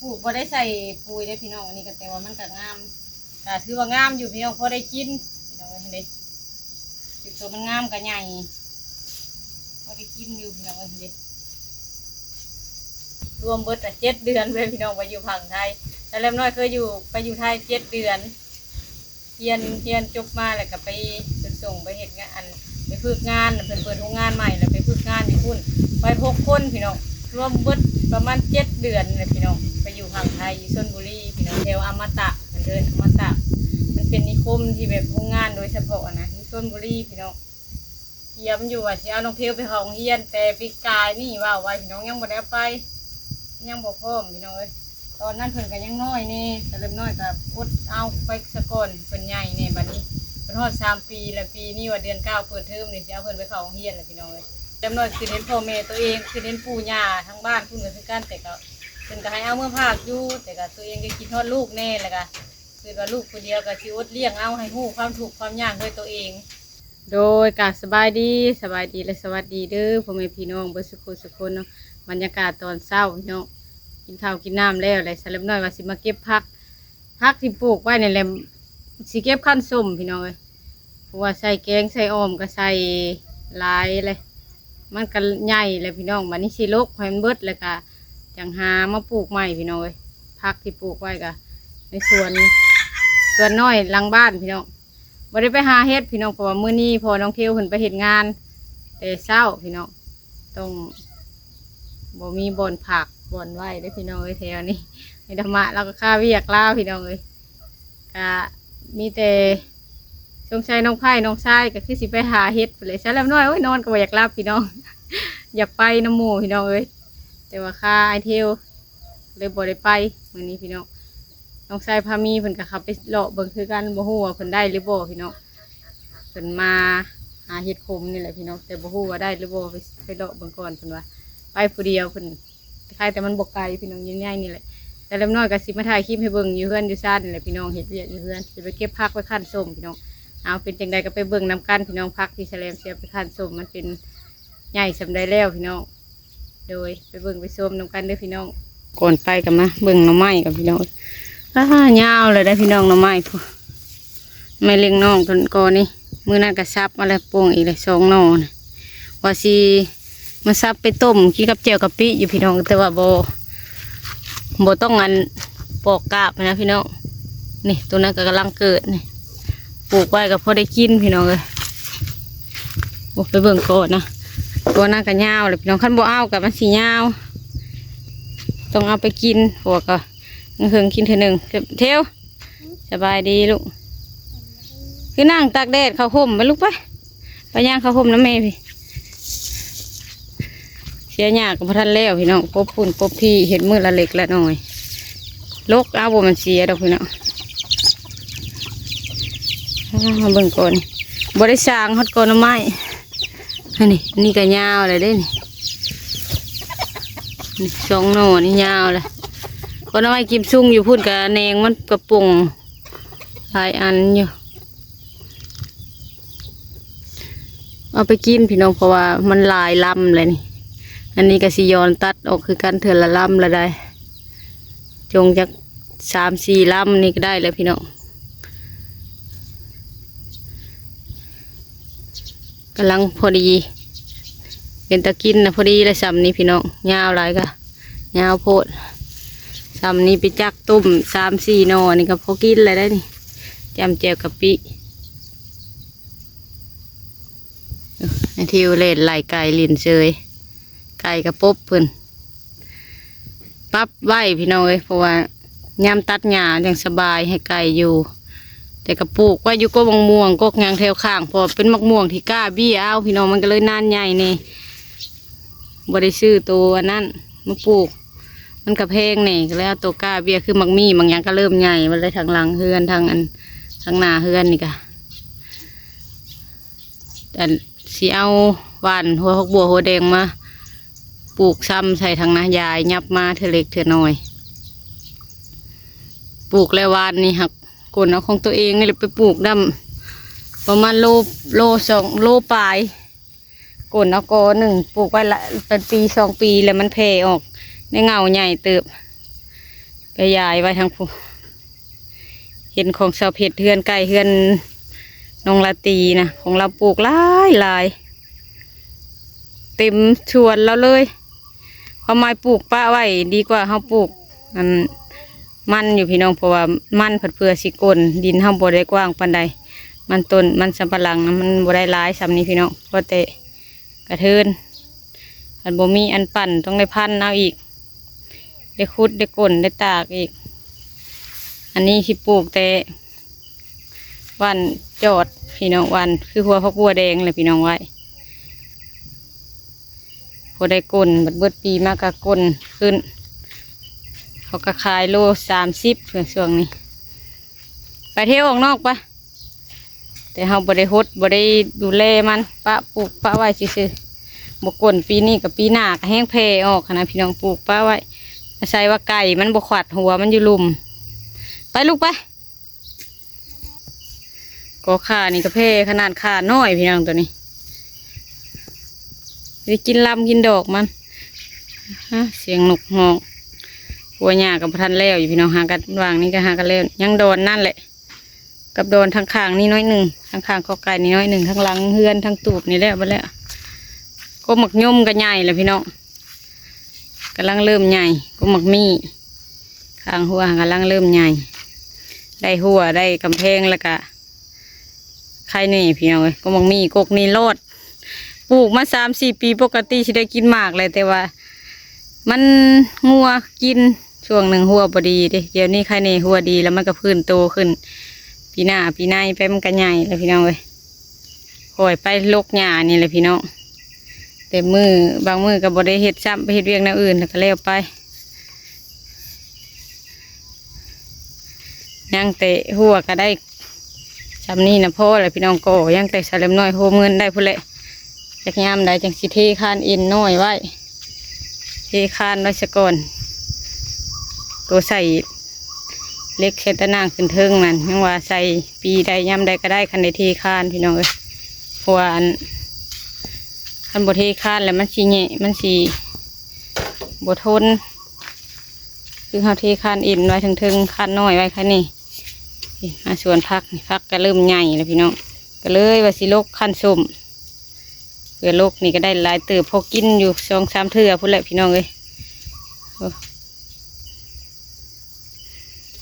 ປູກບໍ່ໄດ້ໃສ່ປຸ໋ຍເດ້ພີ່ນ້ອງ ອັນນີ້ກໍ ແຕ່ວ່າມັນກໍງາມ ກໍຖືວ່າງາມຢູ່ພີ່ນ້ອງ ພໍໄດ້ກິນພີ່ນ້ອງເອີຍ ເຫັນເດ້ ຖືກຕົວມັນງາມກໍໃຫຍ່ ພໍໄດ້ກິນຢູ່ພີ່ນ້ອງເອີຍ ເຫັນເດ້ ລວມເບິດລະເຈັດເດືອນເລີຍພີ່ນ້ອງ ໄປຢູ່ຝັ່ງໄທ ສາວແລັບນ້ອຍເຄີຍຢູ່ ໄປຢູ່ໄທເຈັດເດືອນ ຮຽນ ຮຽນຈົບມາແລ້ວກໍໄປ ເພິ່ນສົ່ງໄປເຮັດງານ ໄປຝຶກງານ ເພິ່ນເປີດໂຮງງານໃໝ່ ແລ້ວໄປຝຶກງານຢູ່ພຸ້ນ ໄປຫົກຄົນພີ່ນ້ອງ ລວມເບິດປະມານເຈັດເດືອນແຫຼະພີ່ນ້ອງ ໄປຢູ່ຝັ່ງໄທ ຢູ່ຊົນບູລີພີ່ນ້ອງ ແຖວອະມະຕະ ເພິ່ນເອີ້ນອະມະຕະ ມັນເປັນນິຄົມທີ່ແບບໂຮງງານໂດຍສະເພາະນະ ຢູ່ຊົນບູລີພີ່ນ້ອງ ກຽມຢູ່ວ່າຊິເອົານ້ອງເພວໄປເຂົ້າໂຮງຮຽນ ແຕ່ປີກາຍນີ້ເວົ້າໄວ້ພີ່ນ້ອງ ຍັງບໍ່ໄດ້ເອົາໄປ ຍັງບໍ່ພ້ອມພີ່ນ້ອງເອີຍ ຕອນນັ້ນເພິ່ນກໍຍັງນ້ອຍແດ່ ສາວແລັບນ້ອຍກໍອົດເອົາໄປສາກ່ອນ ເພິ່ນໃຫຍ່ແດ່ ບັດນີ້ເພິ່ນຮອດສາມປີແລ້ວ ປີນີ້ວ່າເດືອນເກົ້າເປີດເທີມນີ້ ຊິເອົາເພິ່ນໄປເຂົ້າໂຮງຮຽນແລ້ວພີ່ນ້ອງເອີຍ ສາວແລັບນ້ອຍຄືເຫັນພໍ່ແມ່ຕົວເອງ ຄືເຫັນປູ່ຍ່າທາງບ້ານພຸ້ນກໍຄືກັນ ແຕ່ກໍເພິ່ນກໍໃຫ້ເອົາເມືອພາກຢູ່ ແຕ່ກໍຕົວເອງກໍຄິດຮອດລູກແດ່ ແລ້ວກໍຄິດວ່າລູກຜູ້ດຽວກໍຊິອົດລ້ຽງເອົາ ໃຫ້ຮູ້ຄວາມທຸກຄວາມຍາກດ້ວຍຕົວເອງ. ໂດຍ ກາສະບາຍດີ ສະບາຍດີ ແລະ ສະຫວັດດີເດີ ພໍ່ແມ່ພີ່ນ້ອງເບິດສຸຂູສຸຄົນເນາະ ບັນຍາກາດຕອນເຊົ້າພີ່ນ້ອງ ກິນເຂົ້າກິນນ້ຳແລ້ວ ແລະ ສາວແລັບນ້ອຍວ່າຊິມາເກັບຜັກ ຜັກທີ່ປູກໄວ້ນີ້ແຫຼະ ຊິເກັບຂັ້ນສົ້ມພີ່ນ້ອງເອີຍ ເພາະວ່າໃສ່ແກງໃສ່ອ່ອມກໍໃສ່ຫຼາຍແຫຼະ ມັນກໍໃຫຍ່ແຫຼະພີ່ນ້ອງ ບັດນີ້ຊິລົກໃຫ້ມັນເບິດ ແລ້ວກໍຈັ່ງຫາມາປູກໃໝ່ພີ່ນ້ອງເອີຍ ຜັກທີ່ປູກໄວ້ກໍໃນສວນ ສວນນ້ອຍຫຼັງບ້ານພີ່ນ້ອງ. ບໍ່ໄດ້ໄປຫາເຫັດພີ່ນ້ອງ ເພາະວ່າມື້ນີ້ພໍ່ນ້ອງເທວເພິ່ນໄປເຮັດງານແຕ່ເຊົ້າພີ່ນ້ອງ ຕ້ອງ ບໍ່ມີບ່ອນພັກບ່ອນໄວ້ເດ້ພີ່ນ້ອງເອີຍ ແຖວນີ້ ໃຫ້ທຳມະລາວກໍຄາວຽກລາວພີ່ນ້ອງເອີຍ ກະມີແຕ່ ສົງໄສນ້ອງໄພ້ນ້ອງຊາຍກໍຄືຊິໄປຫາເຫັດພຸ້ນແຫຼະ ສາວແລັບນ້ອຍ ໂອ້ຍ ນອນກໍບໍ່ຢາກຫຼັບພີ່ນ້ອງ ຢາກໄປນຳໝູ່ພີ່ນ້ອງເອີຍ ແຕ່ວ່າຄາອ້າຍເທວ ເລີຍບໍ່ໄດ້ໄປມື້ນີ້ພີ່ນ້ອງ ນ້ອງຊາຍພາມີເພິ່ນກໍເຂົ້າໄປເລາະເບິ່ງຄືກັນ ບໍ່ຮູ້ວ່າເພິ່ນໄດ້ຫຼືບໍ່ພີ່ນ້ອງ ເພິ່ນມາຫາເຫັດຂົມນີ້ແຫຼະພີ່ນ້ອງ ແຕ່ບໍ່ຮູ້ວ່າໄດ້ຫຼືບໍ່ ໄປ ໄປເລາະເບິ່ງກ່ອນ ເພິ່ນວ່າໄປຜູ້ດຽວ ເພິ່ນ ຄ້າຍແຕ່ມັນບໍ່ໄກພີ່ນ້ອງ ຢູ່ໃນນີ້ແຫຼະ ແຕ່ເລັກນ້ອຍກໍຊິມາຖ່າຍຄລິບໃຫ້ເບິ່ງຢູ່ເຮືອນຢູ່ຊານນີ້ແຫຼະພີ່ນ້ອງ ເຮັດວຽກຢູ່ເຮືອນ ຊິໄປເກັບຜັກໄປຄັ້ນສົ້ມພີ່ນ້ອງ ເອົາ ເປັນຈັ່ງໃດກໍໄປເບິ່ງນຳກັນພີ່ນ້ອງ ຜັກທີ່ສະແລມຊິເອົາໄປຄັ້ນສົ້ມ ມັນເປັນໃຫຍ່ສ່ຳໃດແລ້ວພີ່ນ້ອງ ໂດຍ ໄປເບິ່ງໄປຊົມນຳກັນເດີພີ່ນ້ອງ ກ່ອນໄປກໍມາເບິ່ງໜໍ່ໄມ້ກ່ອນພີ່ນ້ອງ ອ້າ ຍາວເລີຍເດ້ພີ່ນ້ອງ ໜໍ່ໄມ້ພຸ້ນ ໄມ້ເລັກນ້ອງຕົ້ນກໍນີ້ ມື້ນັ້ນກໍສັບມາແລ້ວ ໂປ່ງອີກແລ້ວສອງໜໍ່ນະ ວ່າຊິມາສັບໄປຕົ້ມກິນກັບແຈ່ວກະປິຢູ່ພີ່ນ້ອງ ແຕ່ວ່າບໍ່ ບໍ່ຕ້ອງອັນປອກກາບນະພີ່ນ້ອງ ນີ້ ໂຕນັ້ນກໍກຳລັງເກີດນີ້ ປູກໄວ້ກໍພໍໄດ້ກິນພີ່ນ້ອງເອີຍ ໂອ້ ໄປເບິ່ງກ່ອນນະ ໂຕນັ້ນກໍຍາວແລ້ວພີ່ນ້ອງ ຄັນບໍ່ເອົາກໍມັນຊິຍາວ ຕ້ອງເອົາໄປກິນ ເພາະວ່າກໍ ເຮີງໆ ກິນເທື່ອໜຶ່ງ ເທວ ສະບາຍດີລູກ ຄືນັ່ງຕາກແດດ ເຂົ້າຮົ່ມໄປລູກ ໄປ ໄປຍ່າງເຂົ້າຮົ່ມນຳແມ່ພີ້ ເສຍຫຍ້າກໍບໍ່ທັນແລ້ວພີ່ນ້ອງ ກົບຝຸ່ນກົບພີ້ ເຮັດມື້ລະເລັກລະໜ້ອຍ ລົກເອົາ ບໍ່ແມ່ນເສຍດອກພີ່ນ້ອງ ມາເບິ່ງກ່ອນ ບໍ່ໄດ້ສ້າງຮອດກໍໜໍ່ໄມ້ ອັນນີ້ ນີ້ກໍຍາວແລ້ວເດ້ນີ້ ນີ້ສອງໜໍ່ນີ້ຍາວແລ້ວ ກໍໜໍ່ໄມ້ກິມຊຸງຢູ່ພຸ້ນ ກະແໜງມັນກະປົ່ງຫຼາຍອັນຢູ່ ເອົາໄປກິນພີ່ນ້ອງ ເພາະວ່າມັນຫຼາຍລຳແລ້ວນີ້ ອັນນີ້ກໍຊິຍ້ອນຕັດອອກຄືກັນ ເທື່ອລະລຳລະໄດ້ ຈົ່ງຈັກສາມສີ່ລຳນີ້ກໍໄດ້ແລ້ວພີ່ນ້ອງ ກຳລັງພໍດີ ເປັນຕາກິນນະ ພໍດີລະຊ່ຳນີ້ພີ່ນ້ອງ ຍາວຫຼາຍກະຍາວໂພດ ຊ່ຳນີ້ໄປຈັກຕົ້ມສາມສີ່ໜໍ່ນີ້ກໍພໍກິນແລ້ວໄດ໋ນີ້ ຈ້ຳແຈ່ວກະປິ ເອີ ໄອ້ທິວເລ່ນໄລ່ໄກ່ຫຼິ້ນເຊີຍ ໄກ່ກະປົບເພິ່ນ ປັບໄວ້ພີ່ນ້ອງເອີຍ ເພາະວ່າຍາມຕັດຫຍ້າຈັ່ງສະບາຍໃຫ້ໄກ່ຢູ່ ແຕ່ກະປູກໄວ້ຢູ່ກົກໝາກມ່ວງກົກຫຍັງແຖວຂ້າງ ເພາະເປັນໝາກມ່ວງທີ່ກ້າເບ້ຍເອົາພີ່ນ້ອງ ມັນກໍເລີຍນານໃຫຍ່ແດ່ ບໍ່ໄດ້ຊື້ໂຕອັນນັ້ນມາປູກ ມັນກະແພງແດ່ ກໍເລີຍເອົາໂຕກ້າເບ້ຍ ຄືໝາກມີ້ໝາກຫຍັງກໍເລີ່ມໃຫຍ່ມາເລີຍ ທາງຫຼັງເຮືອນ ທາງອັນ ທາງໜ້າເຮືອນນີ້ກະ ອັນ ຊິເອົາຫວ່ານຫົວຜັກບົວຫົວແດງມາປູກຊ້ຳໃສ່ທາງນາ ຢາຍຫຍັບມາເທື່ອເລັກເທື່ອນ້ອຍ ປູກແລ້ວຫວ່ານນີ້ ຫາກກົ້ນເອົາຂອງຕົວເອງນີ້ແຫຼະໄປປູກນຳ ປະມານໂລ ໂລສອງໂລປາຍ ກົ້ນເອົາກໍໜຶ່ງ ປູກໄວ້ລະເປັນປີສອງປີ ແລ້ວມັນແຜ່ອອກ ໄດ້ເຫງົ້າໃຫຍ່ເຕີບ ຂະຫຍາຍໄວ້ທາງພຸ້ນ. ເຫັນຂອງສາວເພັດ ເຮືອນໃກ້ເຮືອນນ້ອງລາຕີນະ ຂອງລາວປູກຫຼາຍໆ ເຕັມສວນລາວເລີຍ. ຄວາມໝາຍປູກປະໄວ້ດີກວ່າເຮົາປູກອັນມັນຢູ່ພີ່ນ້ອງ ເພາະວ່າມັນພັດເພື່ອຊິກົ້ນ ດິນເຮົາບໍ່ໄດ້ກວ້າງປານໃດ. ມັນຕົ້ນມັນສຳປະຫຼັງນະ ມັນບໍ່ໄດ້ຫຼາຍສ່ຳນີ້ພີ່ນ້ອງ ພໍແຕ່ກະເທີນ. ຄັນບໍ່ມີອັນປັ່ນ ຕ້ອງໄດ້ພັນເອົາອີກ ໄດ້ຂຸດ ໄດ້ກົ້ນ ໄດ້ຕາກອີກ. ອັນນີ້ຊິປູກແຕ່ຫວ່ານຈອດພີ່ນ້ອງ ຫວ່ານຄືຫົວຜັກບົວແດງແຫຼະພີ່ນ້ອງໄວ້ ພໍໄດ້ກົ້ນ ບັດເບິດປີມາກະກົ້ນຂຶ້ນ. ເຂົາກະຂາຍໂລສາມສິບ ຊ່ວງນີ້. ໄປເທອອກນອກໄປ. ແຕ່ເຮົາບໍ່ໄດ້ຫົດ ບໍ່ໄດ້ດູແລມັນ ປະ ປູກປະໄວ້ຊື່ໆ ບໍ່ກົ້ນປີນີ້ກະປີໜ້າກະແຮງແຜ່ອອກຫັ້ນນະພີ່ນ້ອງ ປູກປະໄວ້ ອາໄສວ່າໄກ່ມັນບໍ່ຂວັດຫົວມັນຢູ່ລຸ່ມ. ໄປລູກໄປ. ກໍຂ່ານີ້ກະແຜ່ຂະໜາດຂ່ານ້ອຍພີ່ນ້ອງ ໂຕນີ້ ໄດ້ກິນລຳກິນດອກມັນ. ຮະ ສຽງນົກຮ້ອງ ຂົວຫຍ້າກະບໍ່ທັນແລ້ວຢູ່ພີ່ນ້ອງ ຫາກະຫວ່າງນີ້ກະຫາກະແລ້ວ ຍັງດອນນັ້ນແຫຼະ ກັບດອນທາງຂ້າງນີ້ໜ້ອຍໜຶ່ງ ທາງຂ້າງຄອກໄກ່ນີ້ໜ້ອຍໜຶ່ງ ທາງຫຼັງເຮືອນທາງຕູບນີ້ແລ້ວ ເບິດແລ້ວ. ກົກໝາກຍົມກະໃຫຍ່ແລ້ວພີ່ນ້ອງ ກຳລັງເລີ່ມໃຫຍ່. ກົກໝາກມີ້ຂ້າງຮົ້ວກຳລັງເລີ່ມໃຫຍ່ ໄດ້ຮົ້ວໄດ້ກຳແພງແລ້ວກະ ໄຄແນ່ພີ່ນ້ອງເອີຍ. ກົກໝາກມີ້ ກົກນີ້ລອດ ປູກມາສາມສີ່ປີ ປົກກະຕິຊິໄດ້ກິນໝາກແຫຼະ ແຕ່ວ່າມັນງົວກິນ ຊ່ວງໜຶ່ງຮົ້ວບໍ່ດີເດ້ ດຽວນີ້ໄຄແນ່ຮົ້ວດີ ແລ້ວມັນກະຟື້ນໂຕຂຶ້ນ ປີໜ້າປີໃນໄປມັນກະໃຫຍ່ແລ້ວພີ່ນ້ອງເອີຍ. ຂ້ອຍໄປລົກຫຍ້ານີ້ແຫຼະພີ່ນ້ອງ ແຕ່ມື້ ບາງມື້ກະບໍ່ໄດ້ເຮັດຊ້ຳ ໄປເຮັດວຽກແນວອື່ນ ແລ້ວກະແລ້ວໄປ. ຍັງແຕ່ຮົ້ວກະໄດ້ສ່ຳນີ້ນະ ພໍແລ້ວພີ່ນ້ອງ ກໍຍັງແຕ່ສາວແຫຼມນ້ອຍໂຮມເງິນໄດ້ພຸ້ນແຫຼະ. ຈັກຍາມໃດຈັ່ງຊິເທຄານເອັນນ້ອຍໄວ້ ເທຄານໄວ້ສາກ່ອນ. ໂຕໃສ່ເຫຼັກໃສ່ຕາໜ່າງຂຶ້ນເທິງນັ້ນ ຍັງວ່າໃສ່ປີໃດຍາມໃດກະໄດ້ ຄັນໄດ້ເທຄານພີ່ນ້ອງເອີຍ. ເພາະວ່າອັນ ຄັນບໍ່ເທຄານແລ້ວມັນຊິແຍະ ມັນຊິບໍ່ທົນ ຄືເຮົາເທຄານເອັນໄວ້ເທິງໆ ຄານນ້ອຍໄວ້ຄັນນີ້. ນີ້ມາສວນຜັກນີ້ ຜັກກະເລີ່ມໃຫຍ່ແລ້ວພີ່ນ້ອງ ກະເລີຍວ່າຊິລົກຄັນສົ້ມ ເພື່ອລົກນີ້ກະໄດ້ຫຼາຍເຕີບ ພໍກິນຢູ່ສອງສາມເທື່ອພຸ້ນແຫຼະພີ່ນ້ອງເອີຍ. ໂອ້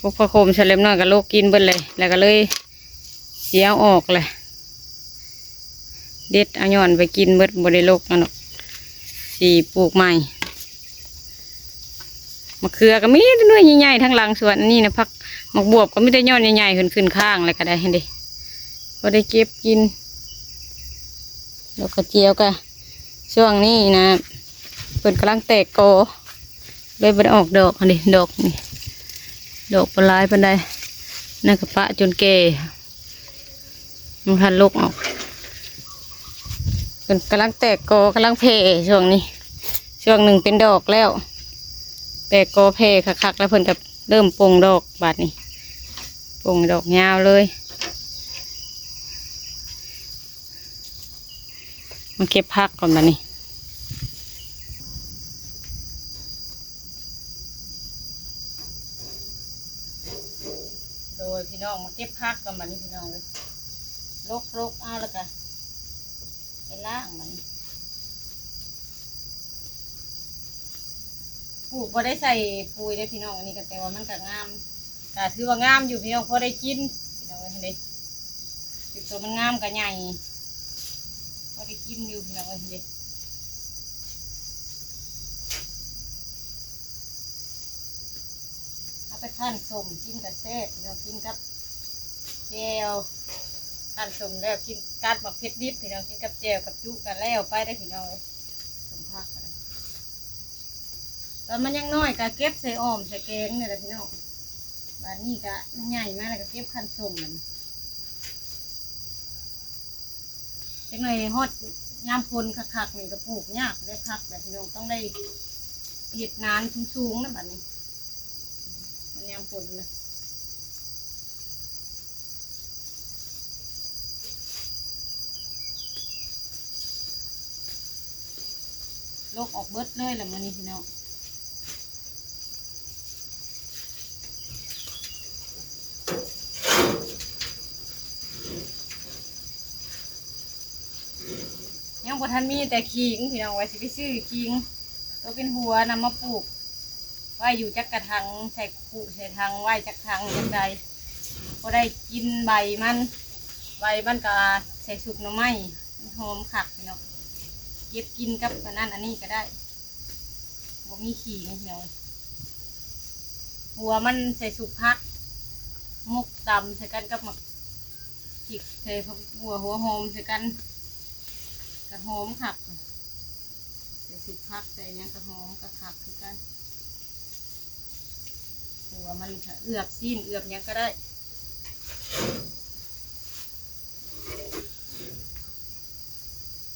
ພວກຜັກໂຂມສະເລັມນ້ອຍກະລົກກິນເບິດເລີຍ ແລ້ວກະເລີຍຊິເອົາອອກແຫຼະ ເດັດເອົາຍ້ອນໄປກິນເບິດ ບໍ່ໄດ້ລົກຫັ້ນດອກ ຊິປູກໃໝ່. ໝາກເຂືອກະມີແຕ່ໜ່ວຍໃຫຍ່ໆ ທາງຫຼັງສວນ ອັນນີ້ນະ ຜັກໝາກບວບກະມີແຕ່ຍອດໃຫຍ່ໆ ຂຶ້ນໆ ຂ້າງແລ້ວກະໄດ້ຫັ້ນເດ້ ພໍໄດ້ເກັບກິນ. ດອກກະຈຽວກະ ຊ່ວງນີ້ນະ ເພິ່ນກຳລັງແຕກກໍ ເລີຍບໍ່ໄດ້ອອກດອກຫັ້ນເດ້ ດອກນີ້ ດອກບໍ່ຫຼາຍປານໃດ ນັ້ນກະປະຈົນແກ່ ຍັງບໍ່ທັນລົກອອກ. ເພິ່ນກຳລັງແຕກກໍ ກຳລັງແຜ່ຊ່ວງນີ້ ຊ່ວງໜຶ່ງເປັນດອກແລ້ວ ແຕກກໍແຜ່ຄັກໆ ແລ້ວເພິ່ນກະເລີ່ມປົ່ງດອກບາດນີ້ ປົ່ງດອກຍາວເລີຍ. ມາເກັບຜັກກ່ອນບາດນີ້. ໂດຍ ພີ່ນ້ອງ ມາເກັບຜັກກ່ອນບາດນີ້ພີ່ນ້ອງເອີຍ ລົກໆ ເອົາແລ້ວກະໄປລ້າງບາດນີ້. ປູກບໍ່ໄດ້ໃສ່ປຸ໋ຍເດ້ພີ່ນ້ອງ ອັນນີ້ກະ ແຕ່ວ່າມັນກະງາມ ກະຖືວ່າງາມຢູ່ພີ່ນ້ອງ ພໍໄດ້ກິນພີ່ນ້ອງເອີຍ ເຫັນເດ້ ໂຕມັນງາມກະໃຫຍ່ ພໍໄດ້ກິນຢູ່ພີ່ນ້ອງເອີຍ ເຫັນເດ້. ເອົາໄປຄັ້ນສົ້ມກິນກະແຊບພີ່ນ້ອງ ກິນກັບແຈ່ວ ຄັ້ນສົ້ມແລ້ວກິນກັບໝາກເຜັດດິບພີ່ນ້ອງ ກິນກັບແຈ່ວກັບຈຸກະແລ້ວໄປເດ້ພີ່ນ້ອງເອີຍ. ສົ້ມຜັກກະໄດ້ ຕອນມັນຍັງນ້ອຍກະເກັບໃສ່ອ່ອມໃສ່ແກງນີ້ແຫຼະພີ່ນ້ອງ ບາດນີ້ກະມັນໃຫຍ່ມາແລ້ວກະເກັບຄັ້ນສົ້ມມັນ. ຈັກໜ່ອຍຮອດຍາມຝົນຄັກໆ ນີ້ກະປູກຍາກເດ້ຜັກນະພີ່ນ້ອງ ຕ້ອງໄດ້ເຮັດນານສູງໆ ນະບາດນີ້ ມັນຍາມຝົນນະ. ລົກອອກເບິດເລີຍລະມື້ນີ້ພີ່ນ້ອງ. ຍັງບໍ່ທັນມີແຕ່ຂີງພີ່ນ້ອງ ວ່າຊິໄປຊື້ຂີງໂຕເປັນຫົວນຳມາປູກໄວ້ຢູ່ຈັກກະຖັງ ໃສ່ຄຸໃສ່ຖັງໄວ້ຈັກຖັງຈັ່ງໃດ ພໍໄດ້ກິນໃບມັນ ໃບມັນກໍໃສ່ຊຸບໜໍ່ໄມ້ ມັນຫອມຄັກພີ່ນ້ອງ ເກັບກິນກັບອັນນັ້ນອັນນີ້ກໍໄດ້ ບໍ່ມີຂີງພີ່ນ້ອງ ຫົວມັນໃສ່ຊຸບຜັກ ໝົກຕຳໃສ່ກັນກັບໝາກ ຈິກໃສ່ຜັກບົວຫົວຫອມໃສ່ກັນ ກະຫອມຄັກ ໃສ່ຊຸບຜັກໃສ່ຫຍັງກະຫອມກະຄັກຄືກັນ ຫົວມັນກະເອືອບຊີ້ນເອືອບຫຍັງກະໄດ້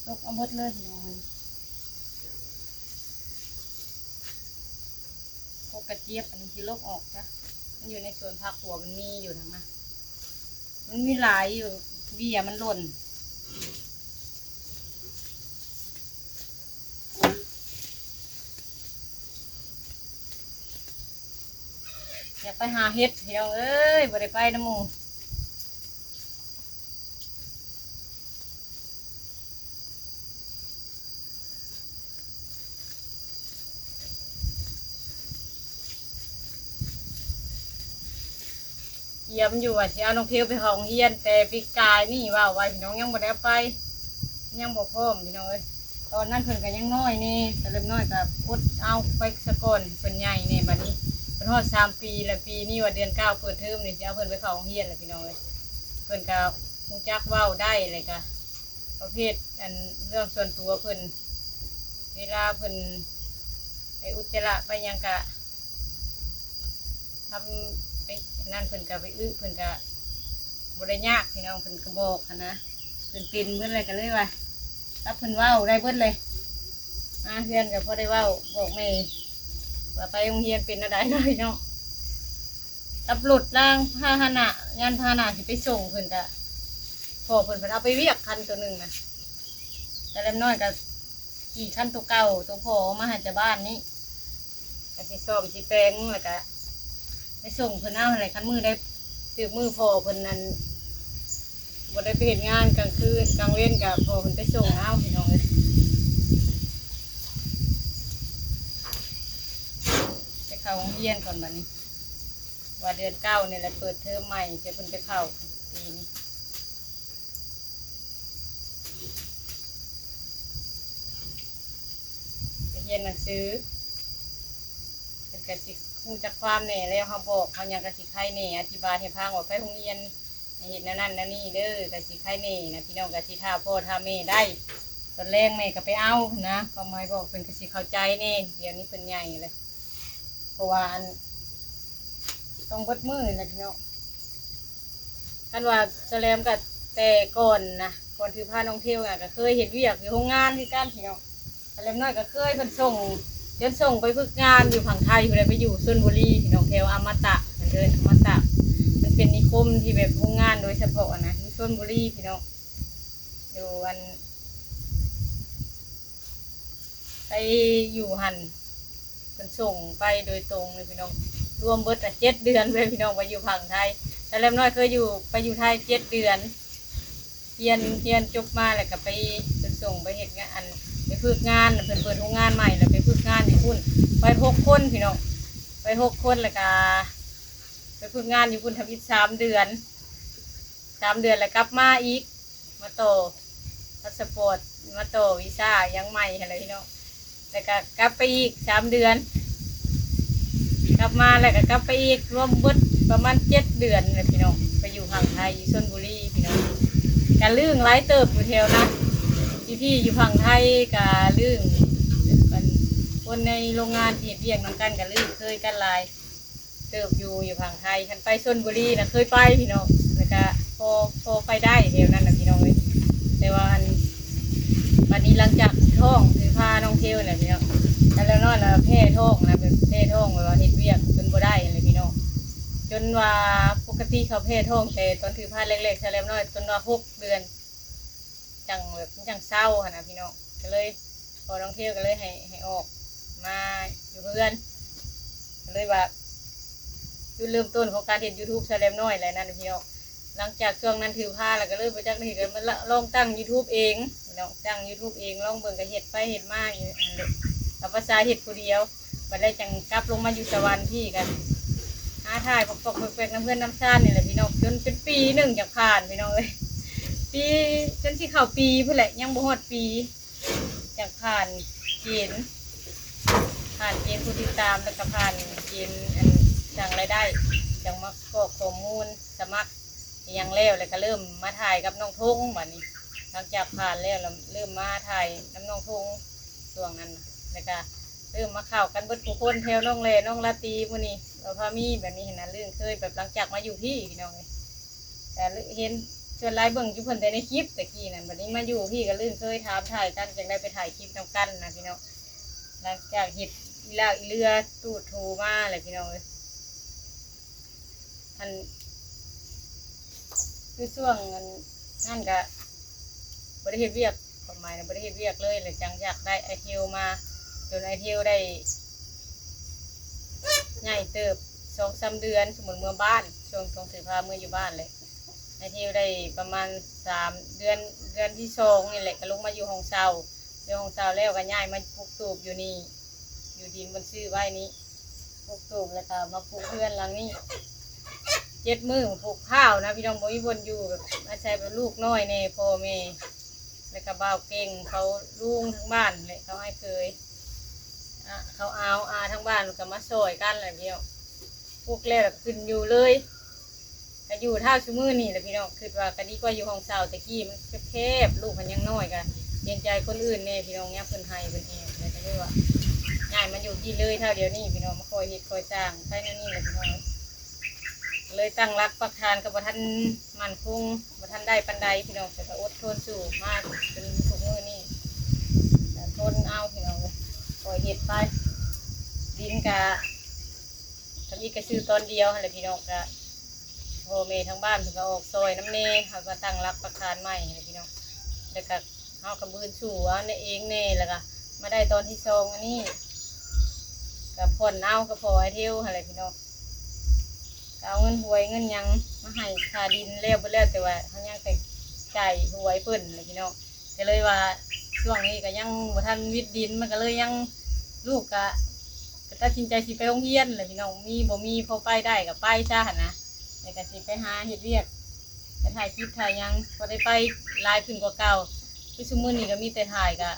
ຕົກເອົາເບິດເລີຍພີ່ນ້ອງ ພວກກະຈຽບອັນນີ້ຊິລົກອອກຊະ ມັນຢູ່ໃນສວນຜັກຂົວ ມັນມີຢູ່ຫັ້ນນະ ມັນມີຫຼາຍຢູ່ ເບ້ຍມັນຫຼົ່ນ ຢາກໄປຫາເຫັດພີ່ນ້ອງເອີຍ ບໍ່ໄດ້ໄປນຳໝູ່. ກຽມຢູ່ວ່າຊິເອົານ້ອງເພວໄປເຂົ້າໂຮງຮຽນ ແຕ່ປີກາຍນີ້ເວົ້າໄວ້ພີ່ນ້ອງ ຍັງບໍ່ໄດ້ເອົາໄປ ຍັງບໍ່ພ້ອມພີ່ນ້ອງເອີຍ ຕອນນັ້ນເພິ່ນກໍຍັງນ້ອຍແດ່ ສະເລັບນ້ອຍກໍອົດເອົາໄປສາກ່ອນ ເພິ່ນໃຫຍ່ແດ່ ບັດນີ້ເພິ່ນຮອດສາມປີແລ້ວ ປີນີ້ວ່າເດືອນເກົ້າເປີດເທີມນີ້ ຊິເອົາເພິ່ນໄປເຂົ້າໂຮງຮຽນແລ້ວພີ່ນ້ອງເອີຍ ເພິ່ນກໍຮູ້ຈັກເວົ້າໄດ້ ແລ້ວກໍປະເພດອັນເລື່ອງສ່ວນຕົວເພິ່ນ ເວລາເພິ່ນໄປອຸດຈະລະໄປຫຍັງກະ ທຳໄປອັນນັ້ນເພິ່ນກະໄປອຶ ເພິ່ນກະບໍ່ໄດ້ຍາກພີ່ນ້ອງ ເພິ່ນກະບອກຫັ້ນນະ ເພິ່ນເປັນເພິ່ນແລ້ວກະເລີຍວ່າ ກັບເພິ່ນເວົ້າໄດ້ເບິດເລີຍ ມາເຮືອນກະພໍໄດ້ເວົ້າບອກແມ່ ວ່າໄປໂຮງຮຽນເປັນແນວໃດເນາະພີ່ນ້ອງ ກັບລົດລາງພາຫະນະ ຍານພາຫະນະຊິໄປສົ່ງເພິ່ນກະ ພໍ່ເພິ່ນເພິ່ນເອົາໄປວຽກຄັນໂຕໜຶ່ງນະ ແຕ່ເລັກນ້ອຍກະ ຂີ່ຄັນໂຕເກົ່າ ໂຕພໍ່ເອົາມາໃຫ້ແຕ່ບ້ານນີ້ ກະຊິສ້ອມຊິແປງ ແລ້ວກະໄປສົ່ງເພິ່ນເອົາຫັ້ນແຫຼະ ຄັນມື້ໃດຖືກມື້ພໍ່ເພິ່ນນັ້ນ ບໍ່ໄດ້ໄປເຮັດງານກາງຄືນກາງເວັນ ກະພໍ່ເພິ່ນໄປສົ່ງເອົາພີ່ນ້ອງເອີຍ ໄປເຂົ້າໂຮງຮຽນກ່ອນບັດນີ້ ວ່າເດືອນເກົ້ານີ້ແຫຼະເປີດເທີມໃໝ່ ຈະເພິ່ນໄປເຂົ້າປີນີ້. ໄປຮຽນໜັງສື ເພິ່ນກະຊິຮູ້ຈັກຄວາມແດ່ແລ້ວ ເຮົາບອກເຮົາຫຍັງກະຊິໄຄແດ່ ອະທິບາຍໃຫ້ຟັງວ່າໄປໂຮງຮຽນໃຫ້ເຮັດແນວນັ້ນແນວນີ້ເດີ ກະຊິໄຄແດ່ນະ ພີ່ນ້ອງກະຊິຖ້າພໍ່ຖ້າແມ່ໄດ້ ຕອນແລງແມ່ກະໄປເອົາຫັ້ນນະ ຄວາມໝາຍບອກເພິ່ນກະຊິເຂົ້າໃຈແດ່ ດຽວນີ້ເພິ່ນໃຫຍ່ແລ້ວ ເພາະວ່າອັນ ຕ້ອງເບິດມື້ແຫຼະພີ່ນ້ອງ ຄັນວ່າສະແລມກະແຕ່ກ່ອນນະ ກ່ອນຖືພານ້ອງເທວນະ ກະເຄີຍເຮັດວຽກຢູ່ໂຮງງານຄືກັນພີ່ນ້ອງ ສະແລມນ້ອຍກະເຄີຍເພິ່ນສົ່ງ ຈົນສົ່ງໄປຝຶກງານຢູ່ຝັ່ງໄທພຸ້ນແຫຼະ ໄປຢູ່ຊົນບູລີພີ່ນ້ອງ ແຖວອະມະຕະ ເພິ່ນເອີ້ນອະມະຕະ ມັນເປັນນິຄົມທີ່ແບບໂຮງງານໂດຍສະເພາະຫັ້ນນະ ຢູ່ຊົນບູລີພີ່ນ້ອງ ຢູ່ອັນ ໄປຢູ່ຫັ້ນ ເພິ່ນສົ່ງໄປໂດຍຕົງເລີຍພີ່ນ້ອງ ລວມເບິດອະເຈັດເດືອນເລີຍພີ່ນ້ອງ ໄປຢູ່ຝັ່ງໄທ ສະແລມນ້ອຍເຄີຍຢູ່ ໄປຢູ່ໄທເຈັດເດືອນ ຮຽນ ຮຽນຈົບມາແລ້ວກະໄປ ເພິ່ນສົ່ງໄປເຮັດງານ ໄປຝຶກງານ ເພິ່ນເປີດໂຮງງານໃໝ່ ແລ້ວໄປຝຶກງານຢູ່ພຸ້ນ ໄປຫົກຄົນພີ່ນ້ອງ ໄປຫົກຄົນ ແລ້ວກະໄປຝຶກງານຢູ່ພຸ້ນທຳອິດສາມເດືອນ ສາມເດືອນແລ້ວກັບມາອີກ ມາຕໍ່ພາສະປອດ ມາຕໍ່ວີຊາຫຍັງໃໝ່ຫັ້ນແຫຼະພີ່ນ້ອງ ແລ້ວກະກັບໄປອີກສາມເດືອນ ກັບມາແລ້ວກະກັບໄປອີກ ລວມເບິດປະມານເຈັດເດືອນແຫຼະພີ່ນ້ອງ ໄປຢູ່ຝັ່ງໄທ ຢູ່ຊົນບູລີພີ່ນ້ອງ ກະລຶ້ງຫຼາຍເຕີບຢູ່ແຖວນັ້ນ ພີ່ໆຢູ່ຝັ່ງໄທກະລຶ້ງ ອັນ ຄົນໃນໂຮງງານທີ່ເຮັດວຽກນຳກັນກະລຶ້ງເຄີຍກັນຫຼາຍ ເຕີບຢູ່ ຢູ່ຝັ່ງໄທ ຄັນໄປຊົນບູລີນະເຄີຍໄປພີ່ນ້ອງ ແລ້ວກະພໍ ພໍໄປໄດ້ແຖວນັ້ນນະພີ່ນ້ອງເອີຍ ແຕ່ວ່າອັນ ບັດນີ້ຫຼັງຈາກທ້ອງ ຖືພານ້ອງເທວແຫຼະພີ່ນ້ອງ ແລ້ວນ້ອຍລະແພ້ທ້ອງນະ ແບບແພ້ທ້ອງ ແບບວ່າເຮັດວຽກຈົນບໍ່ໄດ້ຫັ້ນແຫຼະພີ່ນ້ອງ ຈົນວ່າປົກກະຕິເຂົາແພ້ທ້ອງແຕ່ຕອນຖືພາແລກໆ ສະແລມນ້ອຍ ຈົນວ່າຫົກເດືອນ ຈັ່ງແບບມັນຈັ່ງເຊົາຫັ້ນນະພີ່ນ້ອງ ກະເລີຍ ພໍ່ນ້ອງເທວກະເລີຍໃຫ້ ໃຫ້ອອກມາຢູ່ເຮືອນ ກະເລີຍວ່າ ຈຸດເລີ່ມຕົ້ນຂອງການເຮັດຢູທູບສະແລມນ້ອຍແຫຼະນັ້ນພີ່ນ້ອງ ຫຼັງຈາກຊ່ວງນັ້ນຖືພາແລ້ວກະເລີຍບໍ່ຈັກໄດ້ເຮັດ ກະມາລະ ລອງຕັ້ງຢູທູບເອງ ເນາະ ສ້າງຢູທູບເອງ ລອງເບິ່ງ ກໍເຮັດໄປເຮັດມາຢູ່ຫັ້ນແຫຼະ ກໍພາສາເຮັດຜູ້ດຽວ ບັດແລ້ວຈັ່ງກັບລົງມາຢູ່ສະຫວັນພີ້ ກໍຫາຖ່າຍປອກໆແປກໆນຳເຮືອນນຳຊານນີ້ແຫຼະພີ່ນ້ອງ ຈົນເປັນປີໜຶ່ງຈັ່ງຜ່ານພີ່ນ້ອງເອີຍ ປີ ຈົນຊິເຂົ້າປີພຸ້ນແຫຼະ ຍັງບໍ່ຮອດປີຈັ່ງຜ່ານເກນ ຜ່ານເກນຜູ້ຕິດຕາມ ແລ້ວກໍຜ່ານເກນອັນສ້າງລາຍໄດ້ ຈັ່ງມາກອກຂໍ້ມູນສະໝັກ ອີ່ຫຍັງແລ້ວ ແລ້ວກໍເລີ່ມມາຖ່າຍກັບນ້ອງທົງ ບັດນີ້ ຫຼັງຈາກຜ່ານແລ້ວ ແລ້ວເລີ່ມມາຖ່າຍນຳນ້ອງທົງຊ່ວງນັ້ນ ແລ້ວກໍເລີ່ມມາເຂົ້າກັນເບິດທຸກຄົນ ແຖວນ້ອງແຫຼ ນ້ອງລາຕີ ໝູ່ນີ້ ລາວພາມີ ແບບນີ້ຫັ້ນນະ ລຶ້ງເຄີຍ ແບບຫຼັງຈາກມາຢູ່ພີ້ພີ່ນ້ອງ ກໍເຫັນສ່ວນຫຼາຍເບິ່ງຢູ່ເພິ່ນແຕ່ໃນຄລິບແຕ່ກີ້ນັ້ນ ບັດນີ້ມາຢູ່ພີ້ກໍລຶ້ງເຄີຍ ຖາມຖ່າຍກັນ ຈັ່ງໄດ້ໄປຖ່າຍຄລິບນຳກັນນະພີ່ນ້ອງ ຫຼັງຈາກເຮັດອີລາກອີເລືອ ຕູດໂທມາແຫຼະພີ່ນ້ອງເອີຍ. ອັນ ຄືຊ່ວງອັນນັ້ນກະບໍ່ໄດ້ເຮັດວຽກ ຄວາມໝາຍນະ ບໍ່ໄດ້ເຮັດວຽກເລີຍ ແລ້ວຈັ່ງຢາກໄດ້ອ້າຍເທວມາ ຈົນອ້າຍເທວໄດ້ໃຫຍ່ເຕີບ ສອງສາມເດືອນ ສົມມຸດເມືອບ້ານ ຊ່ວງ ຊ່ວງທີ່ພາເມືອຢູ່ບ້ານແຫຼະ ອ້າຍເທວໄດ້ປະມານສາມເດືອນ ເດືອນທີສອງນີ້ແຫຼະ ກໍລົງມາຢູ່ຫ້ອງເຊົ່າ ຢູ່ຫ້ອງເຊົ່າແລ້ວກໍຍ້າຍມາປຸກຕູບຢູ່ນີ້ ຢູ່ດິນເພິ່ນຊື້ໄວ້ນີ້ ປຸກຕູບ ແລ້ວກໍມາປຸກເຮືອນຫຼັງນີ້ ເຈັດມື້ຜູກພ້າວນະພີ່ນ້ອງ ບໍ່ມີບ່ອນຢູ່ ແບບອາໄສແບບລູກນ້ອຍແດ່ ພໍ່ແມ່ ແລ້ວກໍບ່າວເກັ່ງ ເຂົາລຸງທາງບ້ານແຫຼະ ເຂົາອ້າຍເຂີຍ ອາ ເຂົາອາວ ອາທາງບ້ານກໍມາຊ່ອຍກັນແຫຼະພີ່ນ້ອງ ປຸກແລ້ວກໍຂຶ້ນຢູ່ເລີຍ. ກໍຢູ່ເທົ່າຊຸມື້ນີ້ແຫຼະພີ່ນ້ອງ ຄິດວ່າກໍດີກວ່າຢູ່ຫ້ອງເຊົ່າແຕ່ກີ້ ມັນແຄບໆ ລູກມັນຍັງນ້ອຍ ກໍເກງໃຈຄົນອື່ນແດ່ພີ່ນ້ອງ ຍາມເພິ່ນໄຫ້ເພິ່ນແອວ ກໍເລີຍວ່າຍ້າຍມາຢູ່ພີ້ເລີຍເທົ່າດຽວນີ້ພີ່ນ້ອງ ມາຄ່ອຍເຮັດຄ່ອຍສ້າງ ໄປແນວນີ້ແຫຼະພີ່ນ້ອງ ກໍເລີຍຕັ້ງຫຼັກປັກຖານກໍບໍ່ທັນໝັ້ນຄົງ ບໍ່ທັນໄດ້ປານໃດພີ່ນ້ອງ ແຕ່ກໍອົດທົນສູ້ມາຈົນທຸກມື້ນີ້ ກໍທົນເອົາພີ່ນ້ອງເອີຍ ຄ່ອຍເຮັດໄປ ດິນກໍ ທຳອິດກໍຊື້ຕອນດຽວຫັ້ນແຫຼະພີ່ນ້ອງ ກະພໍ່ແມ່ທາງບ້ານເພິ່ນກໍອອກຊ່ອຍນຳແດ່ ເຮົາກໍຕັ້ງຫຼັກປັກຖານໃໝ່ຫັ້ນແຫຼະພີ່ນ້ອງ ແລ້ວກະເຮົາກໍບືນສູ້ເອົາແດ່ເອງແດ່ ແລ້ວກະມາໄດ້ຕອນທີສອງອັນນີ້ ກະຜ່ອນເອົາກັບພໍ່ອ້າຍເທວຫັ້ນແຫຼະພີ່ນ້ອງ ກໍເອົາເງິນຫວຍເງິນຫຍັງມາໃຫ້ຄ່າດິນແລ້ວເບິດແລ້ວ ແຕ່ວ່າເຮົາຍັງແຕ່ຈ່າຍຫວຍເພິ່ນແຫຼະພີ່ນ້ອງ ກໍເລີຍວ່າຊ່ວງນີ້ກໍຍັງບໍ່ທັນຫວິດດິນ ມັນກໍເລີຍຍັງ ລູກກໍ ກໍຕັດສິນໃຈຊິໄປໂຮງຮຽນແຫຼະພີ່ນ້ອງ ມີບໍ່ມີພໍໄປໄດ້ກໍໄປຊະຫັ້ນນະ ແລ້ວກໍຊິໄປຫາເຮັດວຽກ ໄປຖ່າຍຄລິບຖ່າຍຫຍັງ ກໍໄດ້ໄປຫຼາຍຂຶ້ນກວ່າເກົ່າ ຄືຊຸມື້ນີ້ກໍມີແຕ່ຖ່າຍ ກໍ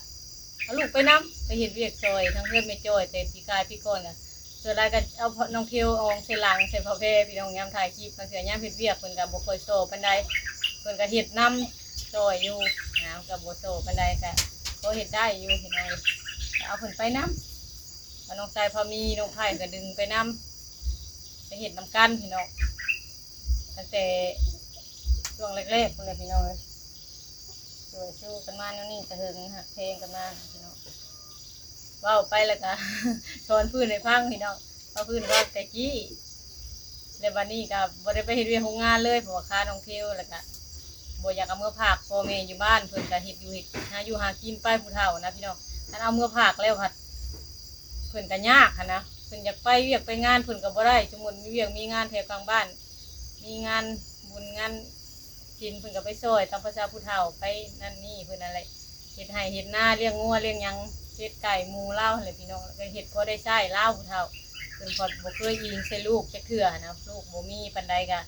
ເອົາລູກໄປນຳ ໄປເຮັດວຽກຊ່ອຍທາງເຮືອນແມ່ຈ້ອຍ ແຕ່ປີກາຍປີກ່ອນກໍ ສ່ວນຫຼາຍກໍເອົານ້ອງເທວອອງໃສ່ຫຼັງ ໃສ່ຜ້າແພພີ່ນ້ອງ ຍາມຖ່າຍຄລິບ ບາງເທື່ອຍາມເຮັດວຽກເພິ່ນກໍບໍ່ຄ່ອຍສໍ່ປານໃດ ເພິ່ນກໍເຮັດນຳຊ່ອຍຢູ່ນະ ກໍບໍ່ສໍ່ປານໃດ ກໍພໍເຮັດໄດ້ຢູ່ພີ່ນ້ອງ ກໍເອົາເພິ່ນໄປນຳ ກໍນ້ອງຊາຍພາມີ ນ້ອງໄພກໍດຶງໄປນຳ ໄປເຮັດນຳກັນພີ່ນ້ອງ ຕັ້ງແຕ່ຊ່ວງແລກໆພຸ້ນແຫຼະພີ່ນ້ອງເອີຍ ຊ່ວຍຊູກັນມາແນວນີ້ ແຕ່ເຫິງຮັກແພງກັນມາພີ່ນ້ອງ ເວົ້າໄປແລ້ວກະ ສອນພື້ນໃຫ້ຟັງພີ່ນ້ອງ ເວົ້າພື້ນເວົ້າແຕ່ກີ້ ແລ້ວບັດນີ້ກະບໍ່ໄດ້ໄປເຮັດວຽກໂຮງງານເລີຍ ເພາະວ່າຄານ້ອງເທວ ແລ້ວກະບໍ່ຢາກເອົາເມືອຝາກພໍ່ແມ່ຢູ່ບ້ານ ເພິ່ນກະເຮັດຢູ່ເຮັດ ຫາຢູ່ຫາກິນໄປຜູ້ເຖົ້ານະພີ່ນ້ອງ ຄັນເອົາເມືອຝາກແລ້ວພັດ ເພິ່ນກະຍາກຫັ້ນນະ ເພິ່ນຢາກໄປວຽກໄປງານເພິ່ນກະບໍ່ໄດ້ ສົມມຸດມີວຽກມີງານແຖວກາງບ້ານ ມີງານບຸນງານ ກິນ ເພິ່ນກໍໄປຊ່ອຍຕາມພາສາຜູ້ເຖົ້າ ໄປນັ້ນນີ້ເພິ່ນນັ້ນແຫຼະ ເຮັດໄຮ່ເຮັດນາ ລ້ຽງງົວລ້ຽງຫຍັງ ເຮັດໄກ່ໝູລາວຫັ້ນແຫຼະພີ່ນ້ອງ ແລ້ວກໍເຮັດພໍໄດ້ໃຊ້ລາວຜູ້ເຖົ້າ ເພິ່ນບໍ່ເຄີຍອີງໃສ່ລູກຈັກເທື່ອຫັ້ນນະ ລູກບໍ່ມີປານໃດ ກໍ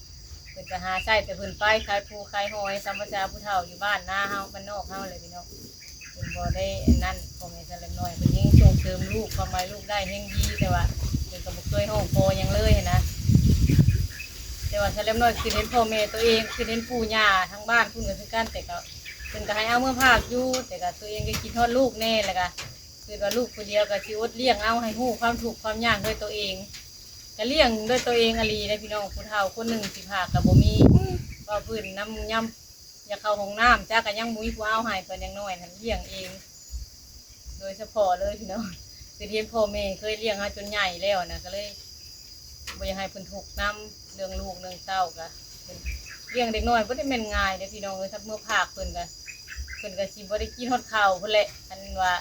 ເພິ່ນກໍຫາໃຊ້ແຕ່ເພິ່ນໄປຂາຍປູຂາຍຫອຍຕາມພາສາຜູ້ເຖົ້າຢູ່ບ້ານນາເຮົາ ບ້ານນອກເຮົາແຫຼະພີ່ນ້ອງ. ເພິ່ນບໍ່ໄດ້ອັນນັ້ນ ພໍ່ແມ່ສາວແຫຼມນ້ອຍ ເພິ່ນຍັງສົ່ງເສີມລູກ ຄວາມໝາຍລູກໄດ້ແຮງດີ ແຕ່ວ່າເພິ່ນກໍບໍ່ເຄີຍຮ້ອງຂໍຫຍັງເລີຍຫັ້ນນະ ແຕ່ວ່າສາວແຫຼມນ້ອຍຄິດເຫັນພໍ່ແມ່ຕົວເອງ ຄິດເຫັນປູ່ຍ່າທາງບ້ານພຸ້ນກໍຄືກັນ ແຕ່ກໍເພິ່ນກໍໃຫ້ເອົາເມືອຝາກຢູ່ ແຕ່ກໍຕົວເອງກໍຄິດຮອດລູກແດ່ ແລ້ວກໍຄິດວ່າລູກຜູ້ດຽວກໍຊິອົດລ້ຽງເອົາ ໃຫ້ຮູ້ຄວາມທຸກຄວາມຍາກດ້ວຍຕົວເອງ ກໍລ້ຽງດ້ວຍຕົວເອງອີ່ຫຼີເດ້ພີ່ນ້ອງ ຜູ້ເຖົ້າຄົນໜຶ່ງຊິຝາກກໍບໍ່ມີ ເວົ້າພື້ນນຳ ຍາມ ຢາກເຂົ້າຫ້ອງນ້ຳ ຈັກກໍຍັງບໍ່ມີຜູ້ເອົາໃຫ້ ຕອນຍັງນ້ອຍຫັ້ນລ້ຽງເອງ ໂດຍສະເພາະເລີຍພີ່ນ້ອງ ຄືເຫັນພໍ່ແມ່ເຄີຍລ້ຽງເຮົາຈົນໃຫຍ່ແລ້ວນະ ກໍເລີຍບໍ່ຢາກໃຫ້ເພິ່ນທຸກນຳ ເລື່ອງລູກເລື່ອງເຕົ້າ ກໍເພິ່ນລ້ຽງເດັກນ້ອຍບໍ່ໄດ້ແມ່ນງ່າຍເດ້ພີ່ນ້ອງເອີຍ ຖ້າເມືອຝາກເພິ່ນກໍ ເພິ່ນກໍຊິບໍ່ໄດ້ກິນຮອດເຂົ້າພຸ້ນແຫຼະ ຄັນວ່າ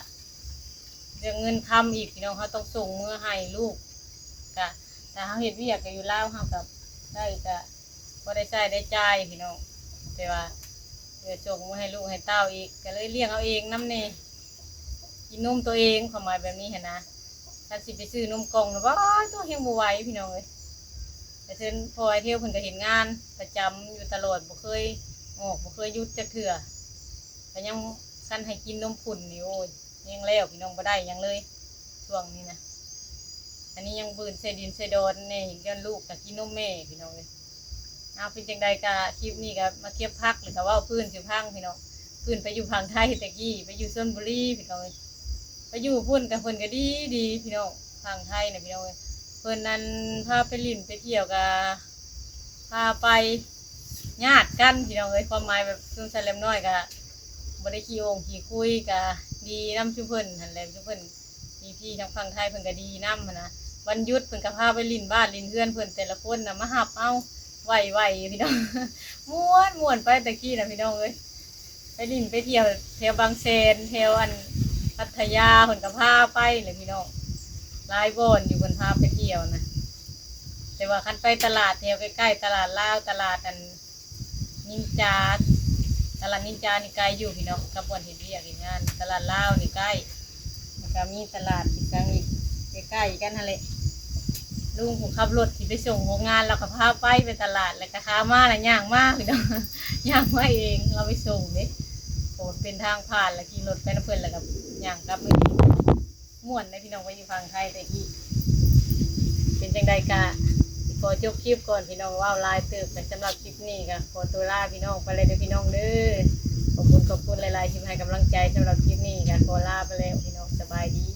ເລື່ອງເງິນຄຳອີກພີ່ນ້ອງ ເຮົາຕ້ອງສົ່ງເມືອໃຫ້ລູກ ກະຖ້າເຮົາເຮັດວຽກກະຢູ່ລາວ ເຮົາກະໄດ້ກະພໍໄດ້ໃຊ້ໄດ້ຈ່າຍພີ່ນ້ອງ ແຕ່ວ່າ ເພື່ອສົ່ງມາໃຫ້ລູກໃຫ້ເຕົ້າອີກ ກໍເລີຍລ້ຽງເອົາເອງນຳແດ່ ກິນນົມຕົວເອງ ຄວາມໝາຍແບບນີ້ຫັ້ນນະ. ຄັນຊິໄປຊື້ນົມກ່ອງນະ ວ້າຍ ຕົວະ ແຮງບໍ່ໄຫວພີ່ນ້ອງເອີຍ. ແຕ່ເຊິ່ງພໍ່ອ້າຍເທວເພິ່ນກໍເຮັດງານປະຈຳຢູ່ຕະຫຼອດ ບໍ່ເຄີຍອອກ ບໍ່ເຄີຍຢຸດຈັກເທື່ອ ກໍຍັງ ຄັນໃຫ້ກິນນົມຂຸ້ນນີ້ ໂອ້ຍ ແຮງແລ້ວພີ່ນ້ອງ ບໍ່ໄດ້ຫຍັງເລີຍຊ່ວງນີ້ນະ. ອັນນີ້ຍັງບືນໃສ່ດິນໃສ່ດອນແດ່ ຍ້ອນລູກກໍກິນນົມແມ່ພີ່ນ້ອງເອີຍ. ເອົາ ເປັນຈັ່ງໃດກໍຄລິບນີ້ກໍມາເກັບຜັກ ແລ້ວກໍເວົ້າພື້ນສູ່ຟັງພີ່ນ້ອງ. ພື້ນໄປຢູ່ຝັ່ງໄທແຕ່ກີ້ ໄປຢູ່ຊົນບຸລີພີ່ນ້ອງເອີຍ. ໄປຢູ່ພຸ້ນກໍເພິ່ນກໍດີໆ ພີ່ນ້ອງ ຝັ່ງໄທນະພີ່ນ້ອງເອີຍ. ເພິ່ນນັ້ນພາໄປຫຼິ້ນໄປທ່ຽວກໍພາໄປ ຍາດກັນພີ່ນ້ອງເອີຍ. ຄວາມໝາຍແບບຊຸມຊະແຫຼມນ້ອຍກໍບໍ່ໄດ້ຂີ້ໂອ່ງຂີ້ຄຸຍ ກໍດີນຳຊຸມເພິ່ນຫັ້ນແຫຼະ ຊຸມເພິ່ນ ພີ່ໆ ທາງຝັ່ງໄທເພິ່ນກໍດີນຳຫັ້ນນະ. ວັນຢຸດເພິ່ນກໍພາໄປຫຼິ້ນບ້ານຫຼິ້ນເຮືອນເພິ່ນ ແຕ່ລະຄົນນະມາຮັບເອົາໄຫວ້ໆ ພີ່ນ້ອງ ມ່ວນໆ ໄປແຕ່ກີ້ນະພີ່ນ້ອງເອີຍ. ໄປຫຼິ້ນໄປທ່ຽວແຖວບາງແສນ ແຖວອັນພັດທະຍາ ເພິ່ນກໍພາໄປແຫຼະພີ່ນ້ອງ. ຫຼາຍບ່ອນຢູ່ເພິ່ນພາໄປທ່ຽວນະ. ແຕ່ວ່າຄັນໄປຕະຫຼາດແຖວໃກ້ໆ ຕະຫຼາດລາວ ຕະຫຼາດອັນນິນຈາ ຕະຫຼາດນິນຈານີ້ໄກຢູ່ພີ່ນ້ອງ ກັບບ່ອນເຮັດວຽກເຮັດງານ. ຕະຫຼາດລາວນີ້ໃກ້ ແລ້ວກໍມີຕະຫຼາດອີກຫຍັງອີກ ໃກ້ໆ ກັນຫັ້ນແຫຼະ. ລຸງຜູ້ຂັບລົດທີ່ໄປສົ່ງໂຮງງານ ລາວກໍພາໄປ ໄປຕະຫຼາດ ແລ້ວກໍຂາມາລະຍ່າງມາພີ່ນ້ອງ ຍ່າງມາເອງ ລາວໄປສົ່ງເດ້. ເພາະວ່າເປັນທາງຜ່ານ ລະຂີ່ລົດໄປນຳເພິ່ນ ລະກໍຍ່າງກັບມາອີກ. ມ່ວນເດ້ພີ່ນ້ອງ ໄປຢູ່ຝັ່ງໄທແຕ່ກີ້. ເປັນຈັ່ງໃດກະຂໍຈົບຄລິບກ່ອນພີ່ນ້ອງ ເວົ້າຫຼາຍເຕີບ. ແລະສຳລັບຄລິບນີ້ກະຂໍຕົວລາພີ່ນ້ອງໄປແລ້ວເດີພີ່ນ້ອງເດີ. ຂອບຄຸນ ຂອບຄຸນຫຼາຍໆ ທີ່ໃຫ້ກຳລັງໃຈ. ສຳລັບຄລິບນີ້ກະຂໍລາໄປແລ້ວພີ່ນ້ອງ ສະບາຍດີ.